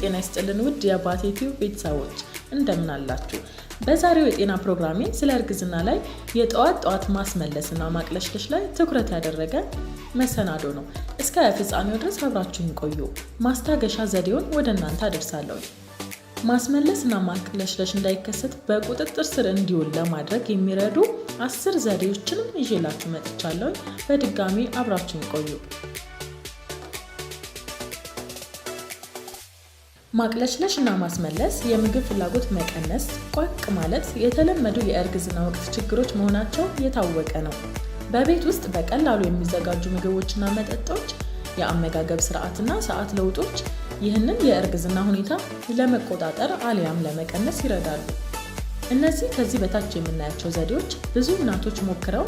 ጤና ይስጥልን ውድ የአባቴ ቲዩብ ቤተሰቦች፣ እንደምን አላችሁ? በዛሬው የጤና ፕሮግራሜ ስለ እርግዝና ላይ የጠዋት ጠዋት ማስመለስና ማቅለሽለሽ ላይ ትኩረት ያደረገ መሰናዶ ነው። እስከ ፍጻሜው ድረስ አብራችሁን ቆዩ። ማስታገሻ ዘዴውን ወደ እናንተ አደርሳለሁ። ማስመለስና ማቅለሽለሽ እንዳይከሰት በቁጥጥር ስር እንዲውል ለማድረግ የሚረዱ 10 ዘዴዎችንም ይዤላችሁ መጥቻለሁ። በድጋሚ አብራችሁን ቆዩ። ማቅለሽለሽ እና ማስመለስ፣ የምግብ ፍላጎት መቀነስ፣ ቋቅ ማለት የተለመዱ የእርግዝና ወቅት ችግሮች መሆናቸው የታወቀ ነው። በቤት ውስጥ በቀላሉ የሚዘጋጁ ምግቦችና መጠጦች፣ የአመጋገብ ስርዓትና ሰዓት ለውጦች ይህንን የእርግዝና ሁኔታ ለመቆጣጠር አሊያም ለመቀነስ ይረዳሉ። እነዚህ ከዚህ በታች የምናያቸው ዘዴዎች ብዙ እናቶች ሞክረው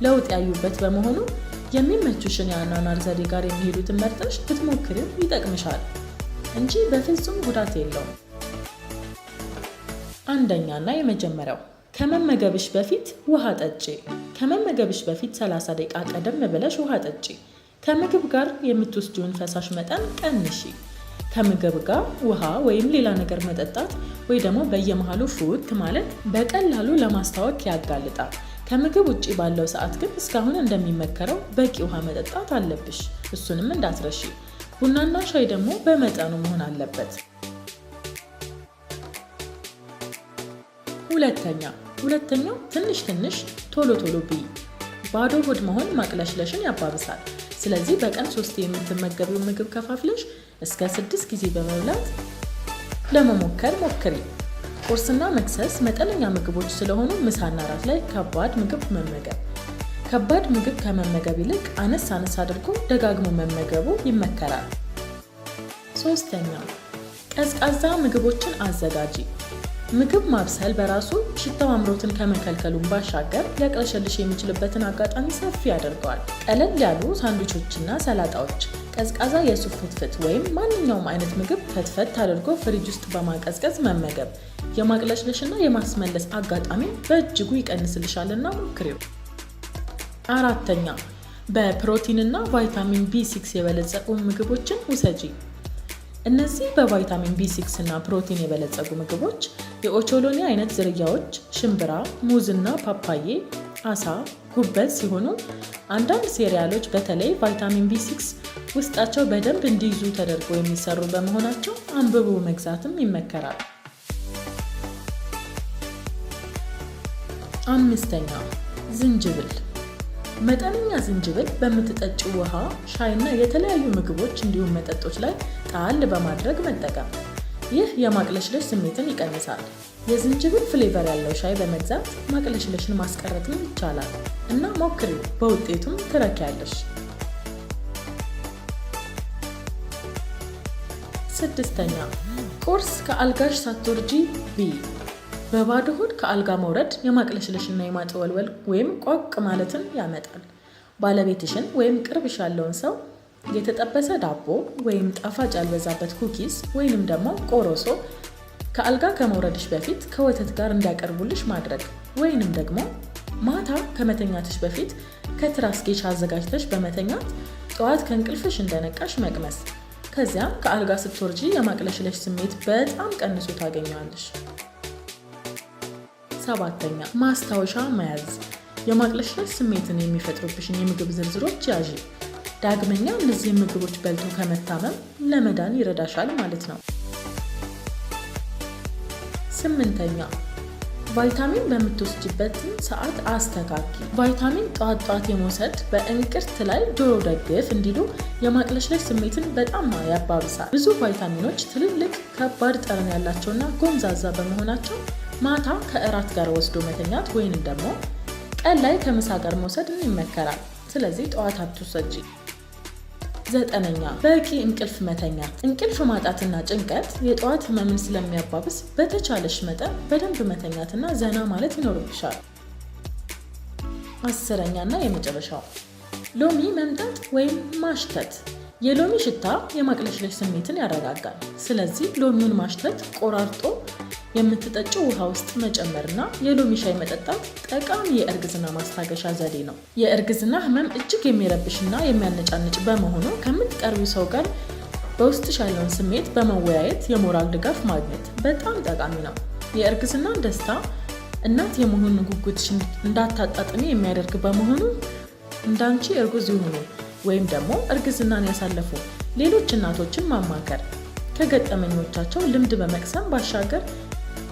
ለውጥ ያዩበት በመሆኑ የሚመቹሽን የአኗኗር ዘዴ ጋር የሚሄዱትን መርጠሽ ብትሞክሪው ይጠቅምሻል እንጂ በፍጹም ጉዳት የለውም። አንደኛና የመጀመሪያው፣ ከመመገብሽ በፊት ውሃ ጠጪ። ከመመገብሽ በፊት 30 ደቂቃ ቀደም ብለሽ ውሃ ጠጪ። ከምግብ ጋር የምትወስጂውን ፈሳሽ መጠን ቀንሺ። ከምግብ ጋር ውሃ ወይም ሌላ ነገር መጠጣት ወይ ደግሞ በየመሃሉ ፉት ማለት በቀላሉ ለማስታወክ ያጋልጣል። ከምግብ ውጭ ባለው ሰዓት ግን እስካሁን እንደሚመከረው በቂ ውሃ መጠጣት አለብሽ። እሱንም እንዳትረሺ። ቡናና ሻይ ደግሞ በመጠኑ መሆን አለበት። ሁለተኛው ትንሽ ትንሽ ቶሎ ቶሎ ብይ። ባዶ ሆድ መሆን ማቅለሽለሽን ያባብሳል። ስለዚህ በቀን 3 የምትመገቢው ምግብ ከፋፍለሽ እስከ 6 ጊዜ በመብላት ለመሞከር ሞክሪ። ቁርስና መክሰስ መጠነኛ ምግቦች ስለሆኑ ምሳና እራት ላይ ከባድ ምግብ መመገብ ከባድ ምግብ ከመመገብ ይልቅ አነስ አነስ አድርጎ ደጋግሞ መመገቡ ይመከራል። ሶስተኛ፣ ቀዝቃዛ ምግቦችን አዘጋጂ። ምግብ ማብሰል በራሱ ሽታው አምሮትን ከመከልከሉን ባሻገር ሊያቅለሸልሽ የሚችልበትን አጋጣሚ ሰፊ ያደርገዋል። ቀለል ያሉ ሳንድዊቾችና ሰላጣዎች፣ ቀዝቃዛ የሱፍ ፍትፍት ወይም ማንኛውም አይነት ምግብ ፈትፈት አድርጎ ፍሪጅ ውስጥ በማቀዝቀዝ መመገብ የማቅለሽለሽና የማስመለስ አጋጣሚ በእጅጉ ይቀንስልሻልና ሞክሪው። አራተኛ፣ በፕሮቲን እና ቫይታሚን B6 የበለጸጉ ምግቦችን ውሰጂ። እነዚህ በቫይታሚን B6 እና ፕሮቲን የበለጸጉ ምግቦች የኦቾሎኒ አይነት ዝርያዎች፣ ሽምብራ፣ ሙዝና ፓፓዬ፣ አሳ፣ ጉበት ሲሆኑ አንዳንድ cereal ኦች በተለይ ቫይታሚን B6 ውስጣቸው በደንብ እንዲይዙ ተደርጎ የሚሰሩ በመሆናቸው አንብቦ መግዛትም ይመከራል። አምስተኛ፣ ዝንጅብል። መጠነኛ ዝንጅብል በምትጠጪው ውሃ፣ ሻይና የተለያዩ ምግቦች እንዲሁም መጠጦች ላይ ጣል በማድረግ መጠቀም። ይህ የማቅለሽለሽ ስሜትን ይቀንሳል። የዝንጅብል flavor ያለው ሻይ በመግዛት ማቅለሽለሽን ማስቀረትም ይቻላል እና ሞክሪው፣ በውጤቱም ትረኪያለሽ። ስድስተኛ፣ ቁርስ ከአልጋሽ ሳትወርጂ ብይ። በባዶ ሆድ ከአልጋ መውረድ የማቅለሽለሽና የማጥወልወል ወይም ቋቅ ማለትን ያመጣል። ባለቤትሽን ወይም ቅርብሽ ያለውን ሰው የተጠበሰ ዳቦ ወይም ጣፋጭ ያልበዛበት cookies ወይንም ደግሞ ቆሮሶ ከአልጋ ከመውረድሽ በፊት ከወተት ጋር እንዲያቀርቡልሽ ማድረግ ወይንም ደግሞ ማታ ከመተኛትሽ በፊት ከትራስጌሽ አዘጋጅተሽ በመተኛት ጠዋት ከእንቅልፍሽ እንደነቃሽ መቅመስ። ከዚያም ከአልጋ ስትወርጂ የማቅለሽለሽ ስሜት በጣም ቀንሶ ታገኘዋለሽ። ሰባተኛ፣ ማስታወሻ መያዝ። የማቅለሽለሽ ስሜትን የሚፈጥሩብሽን የምግብ ዝርዝሮች ያዢ። ዳግመኛ እነዚህን ምግቦች በልቶ ከመታመም ለመዳን ይረዳሻል ማለት ነው። ስምንተኛ፣ ቫይታሚን በምትወስጅበትን ሰዓት አስተካኪ። ቫይታሚን ጠዋት ጠዋት የመውሰድ በእንቅርት ላይ ጆሮ ደግፍ እንዲሉ የማቅለሽለሽ ስሜትን በጣም ያባብሳል። ብዙ ቫይታሚኖች ትልልቅ ከባድ ጠረን ያላቸውና ጎምዛዛ በመሆናቸው ማታ ከእራት ጋር ወስዶ መተኛት ወይንም ደግሞ ቀን ላይ ከምሳ ጋር መውሰድ ይመከራል። ስለዚህ ጠዋት አትውሰጂ። ዘጠነኛ፣ በቂ እንቅልፍ መተኛት። እንቅልፍ ማጣትና ጭንቀት የጠዋት ህመምን ስለሚያባብስ በተቻለሽ መጠን በደንብ መተኛትና ዘና ማለት ይኖርብሻል። 10ኛና የመጨረሻው፣ ሎሚ መምጠጥ ወይም ማሽተት። የሎሚ ሽታ የማቅለሽለሽ ስሜትን ያረጋጋል። ስለዚህ ሎሚውን ማሽተት፣ ቆራርጦ የምትጠጪው ውሃ ውስጥ መጨመርና የሎሚ ሻይ መጠጣት ጠቃሚ የእርግዝና ማስታገሻ ዘዴ ነው። የእርግዝና ህመም እጅግ የሚረብሽና የሚያነጫንጭ በመሆኑ ከምትቀርቢው ሰው ጋር በውስጥሽ ያለውን ስሜት በመወያየት የሞራል ድጋፍ ማግኘት በጣም ጠቃሚ ነው። የእርግዝናን ደስታ እናት የመሆን ጉጉትሽ እንዳታጣጥሚ የሚያደርግ በመሆኑ እንዳንቺ እርጉዝ የሆኑ ወይም ደግሞ እርግዝናን ያሳለፉ ሌሎች እናቶችን ማማከር ከገጠመኞቻቸው ልምድ በመቅሰም ባሻገር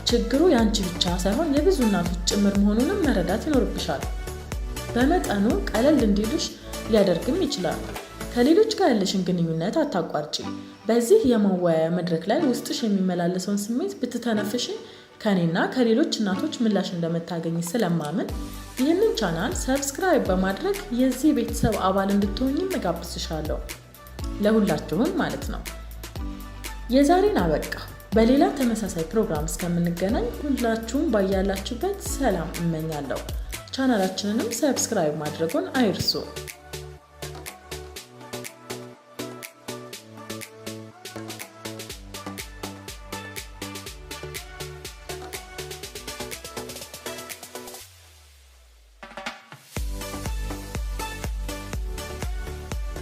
ችግሩ የአንቺ ብቻ ሳይሆን የብዙ እናቶች ጭምር መሆኑንም መረዳት ይኖርብሻል። በመጠኑ ቀለል እንዲልሽ ሊያደርግም ይችላል። ከሌሎች ጋር ያለሽን ግንኙነት አታቋርጪ። በዚህ የመወያያ መድረክ ላይ ውስጥሽ የሚመላለሰውን ስሜት ብትተነፍሽ ከኔና ከሌሎች እናቶች ምላሽ እንደምታገኝ ስለማምን ይህንን ቻናል subscribe በማድረግ የዚህ ቤተሰብ አባል እንድትሆኝም እጋብዝሻለሁ። ለሁላችሁም ማለት ነው። የዛሬን አበቃ። በሌላ ተመሳሳይ ፕሮግራም እስከምንገናኝ ሁላችሁም ባያላችሁበት ሰላም እመኛለሁ። ቻናላችንንም subscribe ማድረጉን አይርሱ።